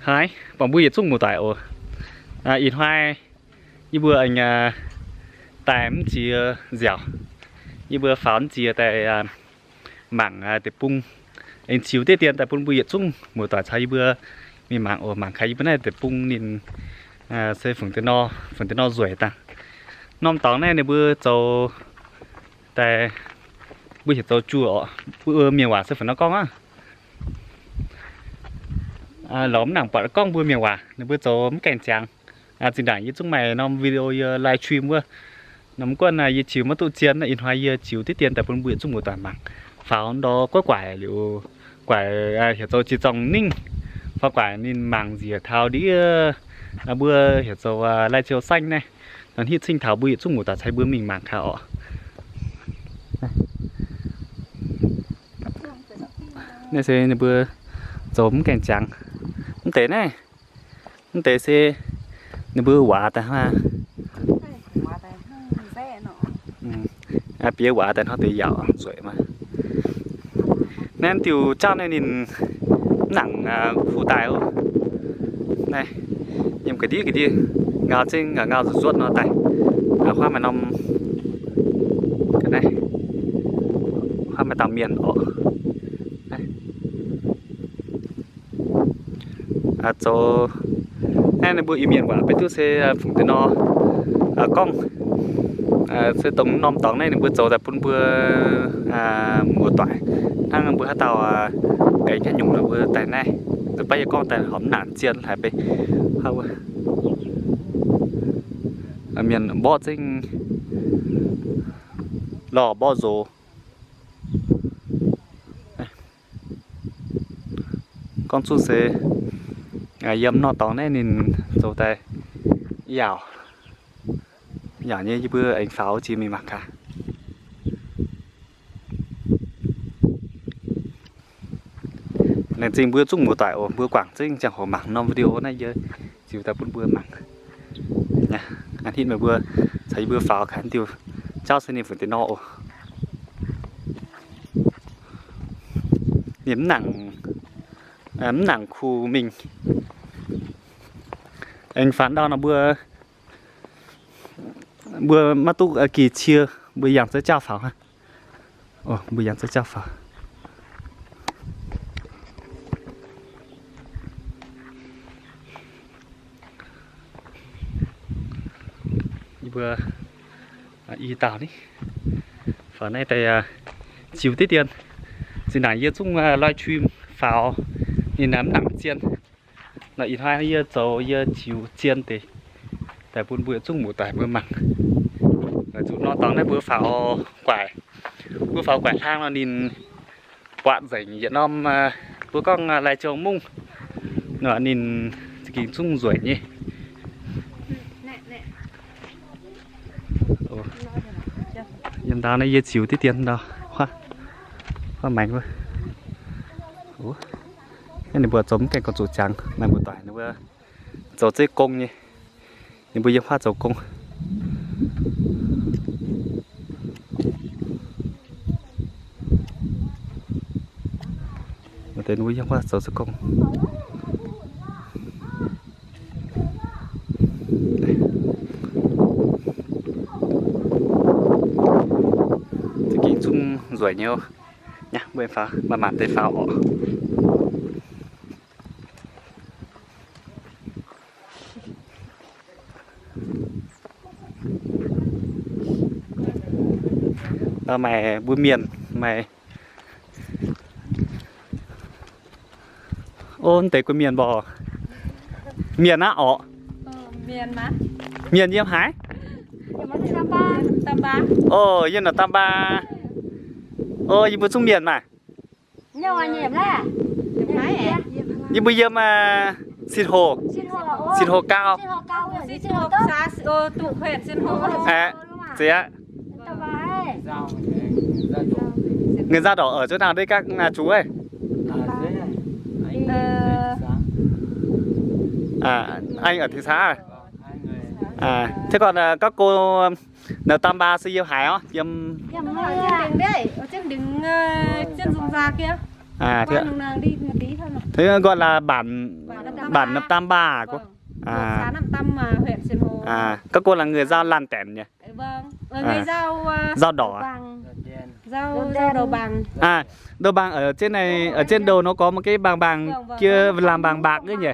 Haiz, buangh mbuo yietc zungv muoz-doic oc. Ih hnoi yie mbuo aengx daaih mv ziex nziaauc. Yie mbuo faaux mv ziex daaih mangc deic-bung, aengx ziux diqv dien daaih bun mbuo yietc zungv muoz-doic caux yie mbuo mingh mangc oc. Mangc gaax yie mbuo naaiv deic-bung ninh se fungc deix nor, fungc deix nor nzueic dangh. Norm dorngx naaiv ninh mbuo zoux daaih, mbuo heuc zoux juoh oc. Mbuo mienh waac se fungc nor gorngv aqv. Lorz mv nangc buatc gorngv mbuo mienh waac, ninh mbuo zoux mv gaengh ziangx. Zinh ndaangc yie zungv maaih norm video yie live stream wuov, norm guanh yie ziux maiv duqv zien, ih hnoi yie ziux diqv dien daaih bun mbuo yietc zungv muoz-doic mangc. Faaux ndau guaiv guaic liuz, guaic heuc zoux jiex zorng ningv, faaux guaic ninh mangc njiec taux ndiev mbuo heuc zoux lai-ziou saengv naaiv, nor hitv cingv taux mbuo yietc zungv muoz-doic caux mbuo mingh mangc gaax oc. Naaiv se ninh mbuo zoux mv gaengh ziangx. Mv deix naaiv, mv deix se ninh mbuo waac daaih hnangv, bieqc waac daaih hnangv deix yaauc nzueic maiv. Naaiv diuh jauv naaiv ninh mv nangc kuh daaih oc. Naaiv yiem ga'ndiev ga'ndiev, ngau zengv ngau nzuotv nzuotv nor daaih. Huaav maaih norm, huaav maaih dauh mienh oc. Zoux naaiv ninh mbuo Iu-Mienh waac benx duqv se fungc deix nor gorngv, se dongh norm dorngx naaiv ninh mbuo zoux daaih bun mbuo muoz-doic hnangv. Mbuo haaix dauh gengh haaix nyungc nor mbuo daaih naaiv, zuqc baav yie gorngv daaih horpc mv nangc zien haic beiv. Mienh mborqv zengv lorh mborqv nzox. Gorngv zuqc se yiem norm dorngx naaiv ninh zoux daaih yaauc, yaauc nyei. Yie mbuo aengx faaux jiex mingh mangc gaax. Laengz zingh mbuo zungv muoz-doic oc, mbuo guangc zengv ziangh hoc mangc norm video naaiv yie ziux daaih bun mbuo mangc. Aa, hitv meih mbuo caux yie mbuo faaux gaax diuh jauv se ninh fungc deix nor oc. Ninh mv nangc, mv nangc kuh mingh. Aengx faaux ndau nor mbuo, mbuo maiv duqv gih cie, mbuo yangh zouv jauv faaux hnangv. Mbuo yangh zouv jauv faaux. Yie mbuo i dauh ni, faaux naaiv daaih ziux diqv dien. Zinh ndaangc yie zungv live stream faaux ninh mv nangc zien. Nor ih hnoi yie zoux yie ziux zien deix daaih bun mbuo zungv muoz-doic mbuo mangc. Zuqc norm dorngx naaiv mbuo faaux guaic, mbuo faaux guaic hlang nor ninh buatc nzengc yietc norm, mbuo gorngv Lai Châu mungv nor ninh za'gengh zungv nzueic nyei. Yiem ndau naaiv yie ziux diqv dien ndau, huaav maengx wuov. Ninh mbuo zoux mv gaengh gorngv zuqc ziangx, maaih muoz-doic ninh mbuo zoux zeiv gong nyei. Ninh mbuo yiem huaav zoux gong. Maaih deix ninh mbuo yiem huaav zoux zeiv gong. Za'gengh zungv nzueic nyei oc. Nyei, mbuo faaux, maaih maanc deix faaux oc. Maaih mbuo mienh, maaih, o, mv deix gu'nyuoz mienh mborqc. Mienh aqv orqc. Mienh yiem haaix? O, yiem naaic Tam Baa. O, yie mbuo zungv mienh maah. Yie mbuo yiem Sìn Hồ, Sìn Hồ Cao. Aeqv, zeiz aqv. Người da đỏ ở chỗ nào đây các chú ơi? À, anh ở thị xã à? À, thế còn các cô N Tam Ba sư yiem haaix ó? Yiem, à, thế, thế gọi là bản, bản N Tam Ba. Bản Nậm Tam ba. Vâng. Thuộc xã Nậm Tam, à, huyện Sinh Hồ. À, các cô là người Dao Lan Tẻn nhỉ? Vâng. Ờ, người Dao, à, Dao Đỏ à? Dao Đầu Bằng. À, Đầu Bằng ở trên này, ở trên đầu nó có một cái bằng bằng kia làm bằng bạc ấy nhỉ?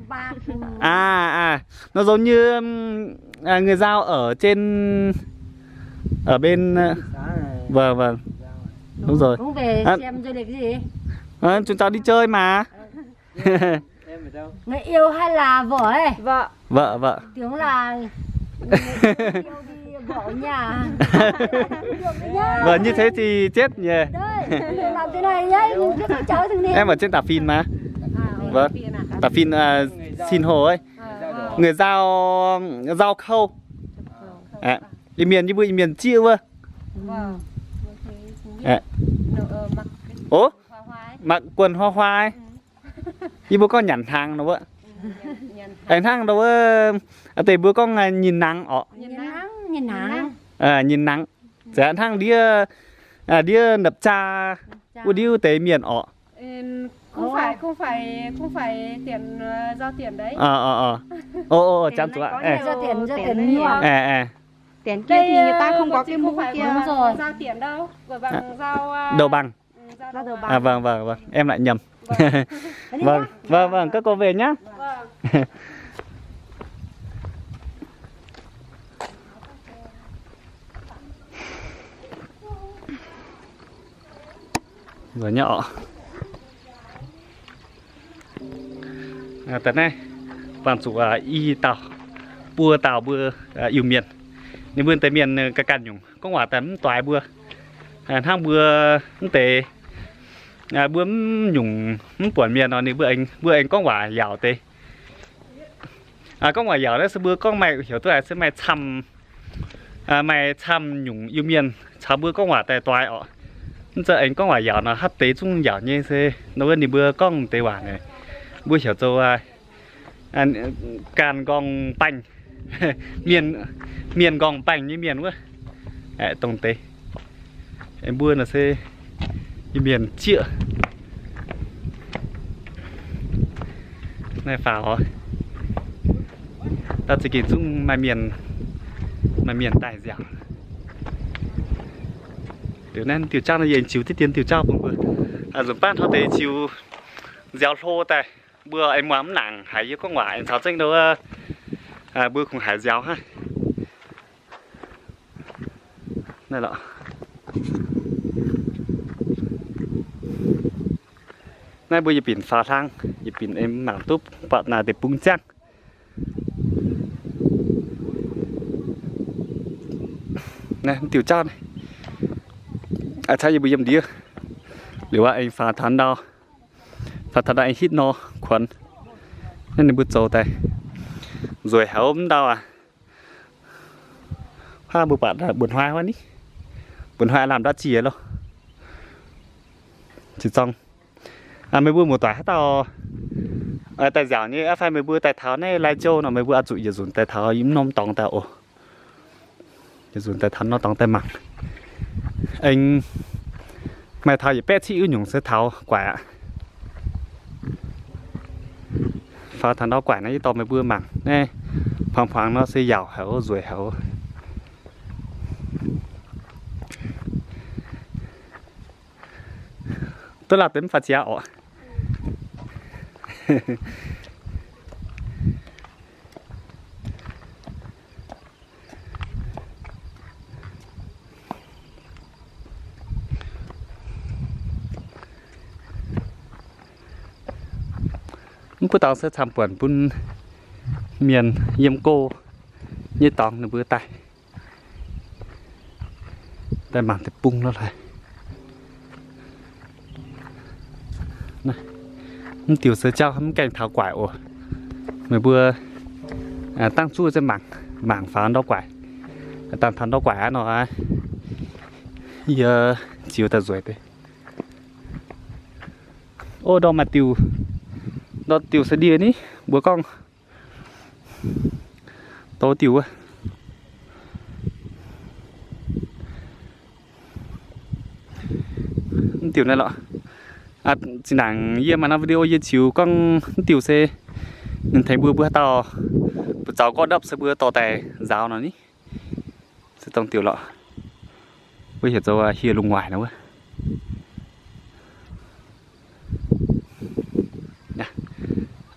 Vâng, vâng. À, à, nó giống như, ừm, à, người Dao ở trên, ở bên, ờ, vâng, vâng. Đúng rồi. Cũng về xem du lịch gì? Ờ, chúng cháu đi chơi mà. Người yêu hay là vợ ấy? Vợ. Vợ, vợ. Tưởng là người yêu đi vợ nhà. Vợ như thế thì chết nhỉ? Đấy, làm thế này nhá, em biết các cháu thường nên. Em ở trên Tả Phìn mà. À, vâng. Tả Phìn, à, Sinh Hồ ấy. À, vâng. Người Dao, Dao Khâu. À, Iu-Mienh, yie mbuo Iu-Mienh jieqv wuov. Vâng. À. Ủa? Mặc quần hoa hoa ấy. Yie mbuo gorngv nyanc hnaangx nor wuov. Aengx hnangv nor wuov, deix mbuo gorngv, à, nhìn nắng orqc. Nhìn nắng, nhìn nắng. À, nhìn nắng. Zaqc hnangv ndiev, à, ndiev nập tsa, wuov ndiev deix mienh orqc. Không phải, không phải, không phải tiện, ờ, giao tiện đấy. Ờ, ờ, ờ. Ồ, ồ, ồ, chán chuột. Giao tiện, giao tiện nhiều. À, à. Tiện kia thì người ta không có cái mũ kia. Đúng rồi. Giao tiện đâu. Vừa bằng giao, à, đầu bằng. À, vâng, vâng, vâng. Em lại nhầm. Vâng, vâng, vâng, các cô về nhá. Vâng. Rồi nhá. À, da'naaiv buangh zuqc, à, i dauh, buo dauh mbuo, à, Iu-Mienh. Ninh mbuo deix mienh, à, ganh ganh nyungc gorngv waac daaih mv doix mbuo. À, hnangv mbuo mv deix, à, mbuo mv nyungc mv buonc mienh nor, ninh mbuo aengx, mbuo aengx gorngv waac yaauc deix. À, gorngv waac yaauc naaiv se mbuo gorngv maaih heuc duqv haic se maaih camv, à, maaih camv nyungc Iu-Mienh caux mbuo gorngv waac daaih doix orqc. Mv zeiz aengx gorngv waac yaauc nor, haaix deix zungv yaauc nyei se nor wuov ninh mbuo gorngv deix waac naaic, mbuo heuc zoux, à, à, ganh nqorngv baengh. Mienh, mienh nqorngv baengh nyei mienh wuov. Aeqv, dongh deix. Aengx mbuo nor se Iu-Mienh jieqv. Naaiv faaux oc. Dauh za'gengh zungv maaih mienh, maaih mienh daaih nziaauc. Liuz naaiv diuh jauv naaiv yie aengx ziux diqv dien diuh jauv bun mbuo. Nzunc baav hnoi deix ziux nziaaux hlo daaih, mbuo aengx muangx mv nangc haiz yie gorngv waac aengx caux zengv nor, mbuo kungx haiz nziaaux hnangv. Naaiv lorqc. Naaiv mbuo yietc binc faaux hlang, yietc binc aengx mangc duqv buatc naaic deic-bung ziangh. Naaiv diuh jauv naaiv, a'cangv yie mbuo yiem ndiev, liuz aqv aengx faaux taux ndau, faaux taux ndau aengx hitv nor kuonx. Naaiv ninh mbuo zoux daaih nzueic haic mv ndau aac. Hnangv mbuo buatc mbuoqc hnoi wuov ni, mbuoqc hnoi lamh ndortv jiex loh. Ziec zorng, meih mbuo muoz-doic haaix dauh daaih nziaauc nyei, fai meih mbuo daaih taux naaiv Lai Châu nor, meih mbuo oix zuqc yietc nzunc daaih taux yiem norm dorngx daaih oc. Yietc nzunc daaih taux norm dorngx daaih mangc. Aengx maaih taux yietc baeqv ciqv wuov nyungc se taux guaic aqv. Faaux taux ndau guaic naaiv yie dorh meih mbuo mangc naaiv, hmuangx hmuangx nor se yaauc haic oc, nzueic haic oc. Duqv lauh deix mv faaux ziex oc. Mv baac dorngx se camv-buonc bun mienh yiem go nyei dorngx ninh mbuo daaih, daaih mangc deic-bung lorqc. Mv diuh se jauv mv gaengh taux guaic oc. Meih mbuo dangh zuqc zengv mangc, mangc faaux ndau guaic. Dangh taux ndau guaic aqv nor, yie ziux daaih nzueic deix. Ov, ndorm maaih diuh, ndorm diuh se ndie ni, mbuo gorngv dov diuh wuov. Mv diuh naaiv lorqc. Zinh ndaangc yie maaih norm video yie ziux gorngv mv diuh se Ninh tengx mbuo, mbuo haaix dauh buoz-zaux gorqv ndopv se mbuo dorh daaih nzaaux nor ni. Se dongh diuh lorqc, mbuo heuc zoux hieh lungh waaic nor wuov.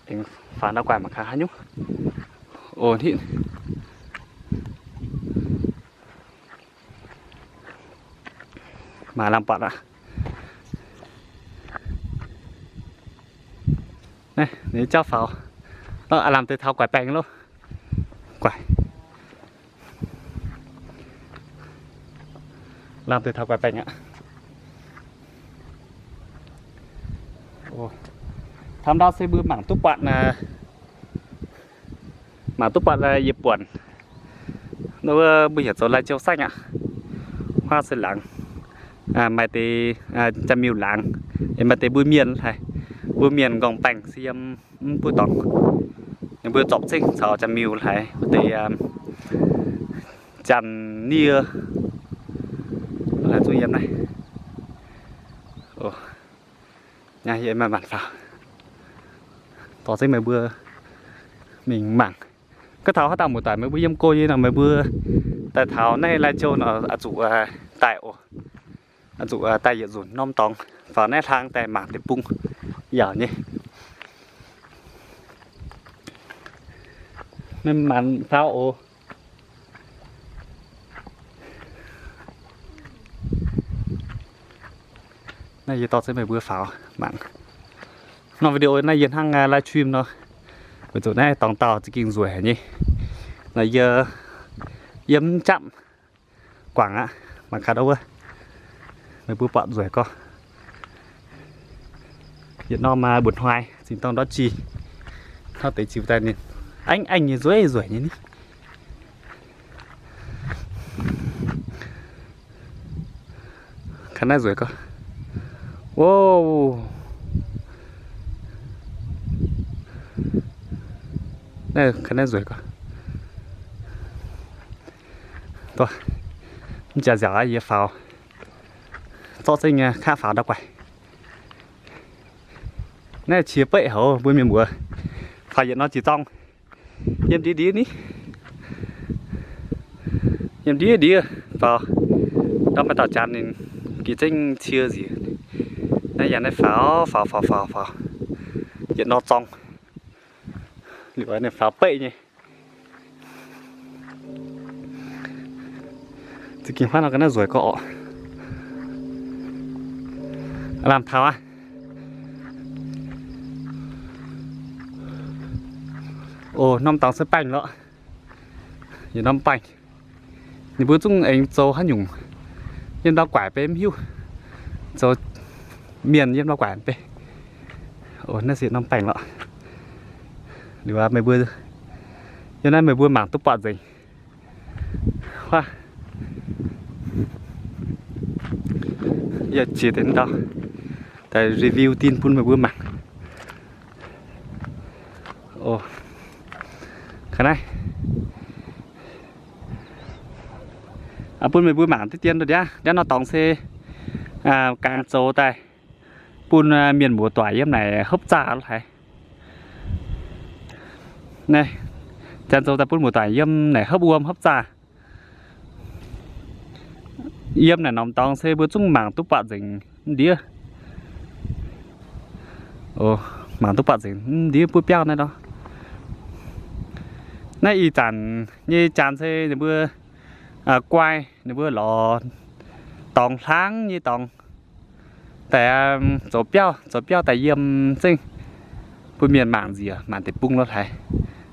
Aengx faaux ndau guaaic mangc gaax haaix nyungc. O, hitv. Maaih lamh buatc aqv. Naaiv ninh jauv faaux. Lamh deix taux guaaic baengh loh. Guaaic. Lamh deix taux guaaic baengh aqv. Taux ndau se mbuo mangc duqv buatc, mangc duqv buatc yietc buonc. Nor wuov mbuo heuc zoux Lai Châu xanh aqv. Huaav se laangz, maaih deix jaa-miuh laangz, maaih deix mbuo mienh haic. Mbuo mienh nqorngv baengh se yiem mv buov dorngx. Ninh mbuo zorpc zengv caux jaa-miuh haic, wuov deix janx-nie haic zungv yiem naaiv. Naaiv yie maaih maanc faaux, dorh zengv meih mbuo mingh mangc. Gorngv taux haaix dauh muoz-doic meih mbuo yiem go nyei nor, meih mbuo daaih taux naaiv Lai Châu nor, oix zuqc daaih oc. Oix zuqc daaih yietc nzunc norm dorngx faaux naaiv hlang daaih mangc deic-bung yaauc nyei. Meih maanc faaux oc. Naaiv yie dorh zengv meih mbuo faaux mangc. Norm video naaiv yie hnangv live stream nor, weic zuqc naaiv dorngx dauh za'gengh nzueic haic nyei. Naaiv yie yiem mv japv guangc aqv. Mangc gaax ndau wuov, meih mbuo buatc nzueic gorqv. Yietc norm mba'hnoi zingh dorng ndortv jih, hnangv deix ziux daaih ninh aengx aengx nyei nzueic nzueic nyei ni. Ga'naaiv nzueic gorqv. Wo, naaiv ga'naaiv nzueic gorqv. Mv jaax nziaauc aqv, yie faaux zorqv zengv nyei kaav faaux ndau guaix. Naaiv qiex beqv haic, mbuo mienh muoz faaux yietc norm jiex zorng, yiem ndiev ndiev ni, yiem ndiev ndiev faaux. Ndorm maaih dauh janx ninh gix zengv cie nziec. Naaiv yangh naaiv faaux faaux faaux faaux faaux yietc norm zorng, liuz ninh faaux beqv nyei. Za'gengh huaav nor ga'naaiv nzueic gorqv orqc. Lamh taux aqv. O, norm dorngx se baengh lorqc. Yietc norm baengh. Ninh mbuo zungv aengx zoux haaix nyungc yiem ndau guaaic beiv mv hiuv. Zoux mienh yiem ndau guaaic beiv. O, naaiv se yietc norm baengh lorqc. Liuz aqv meih mbuo, yiem naaiv meih mbuo mangc duqv buatc nzengc. Huaav, yie jiex deix ndau daaih review dinh bun meih mbuo mangc. O, ga'naaiv, bun meih mbuo mangc diqv dien ndau ndiav. Ndiav norm dorngx se gaang zoux daaih bun mienh muoz-doic yiem naaic hopv zaah lorqc haic. Naaiv, gaang zoux daaih bun muoz-doic yiem naaic hopv wuom hopv zaah. Yiem naaic norm dorngx se mbuo zungv mangc duqv buatc nzengc ndiev. O, mangc duqv buatc nzengc ndiev buov biauv naaiv lorqc. Naaiv ih zanc nyei janx se ninh mbuo guai, ninh mbuo lorz dorngx hlaang nyei dorngx daaih zoux biauv, zoux biauv daaih yiem zengv bun mienh mangc nziex, mangc deic-bung lorqc haic.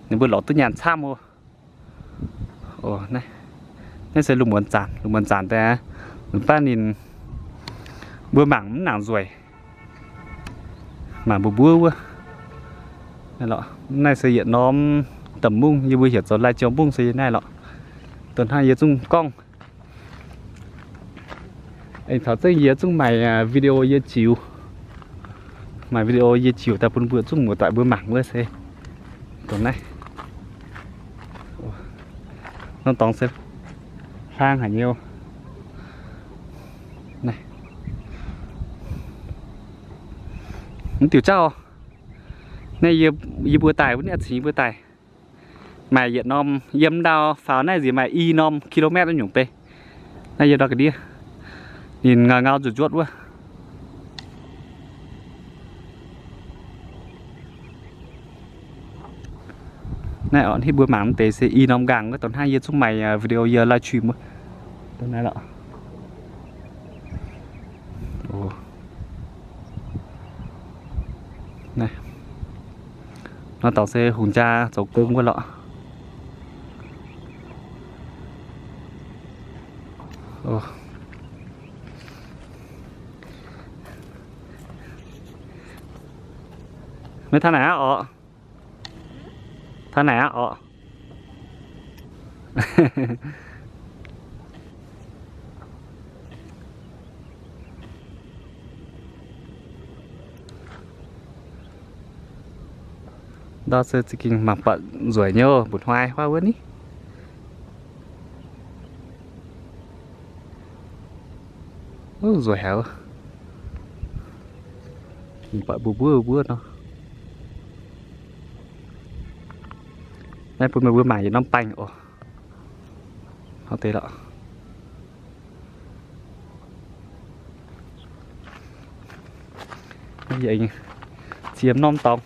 Ninh mbuo lorz duqv nyaanh camv oc. Naaiv se lungh muonz zanc, lungh muonz zanc daaih, mv baac ninh mbuo mangc mv nangc nzueic, mangc mbuov mbuov wuov. Naaiv se yietc norm domh mungv, yie mbuo heuc zoux Lai Châu mungv se yie naaiv lorqc. Dongh hnangv yie zungv gorngv, aengx taux zengv yie zungv maaih video yie ziux, maaih video yie ziux daaih bun mbuo zungv muoz-doic mbuo mangc wuov se dongh naaiv. Norm dorngx se hlang haic nyei. Naaiv, mv diuh jauv, Naaiv yie mbuo daaih wuov, naaiv cingx yie mbuo daaih. Maaih yietc norm, yiem ndau faaux naaiv nziex maaih i norm kilometer nyungc bei. Naaiv yiem ndau ga'ndiev. Ninh ngau ngau nzuqc nzuotv wuov. Naaiv oc, hitv mbuo mangc deix se i norm nqaangc wuov. Dongh hnangv yie zungv maaih video yie live stream wuov. Dongh naaiv lorqc. Nor dorngx se hungh jaa zoux gong wuov lorqc. Maiv taux naaic aqv orqc. Taux naaic aqv orqc. Ndau se za'gengh mangc buatc nzueic nyei, mba'hnoi huaav wuov ni. Nzueic haic. Mbuo mbuo mbuo nor. Naaiv bun meih mbuo mangc yietc norm baengh oc. Deix lorqc. Ziex norm dorngx,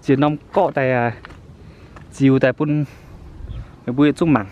ziex norm gorqv daaih, ziux daaih bun meih mbuo yietc zungv mangc.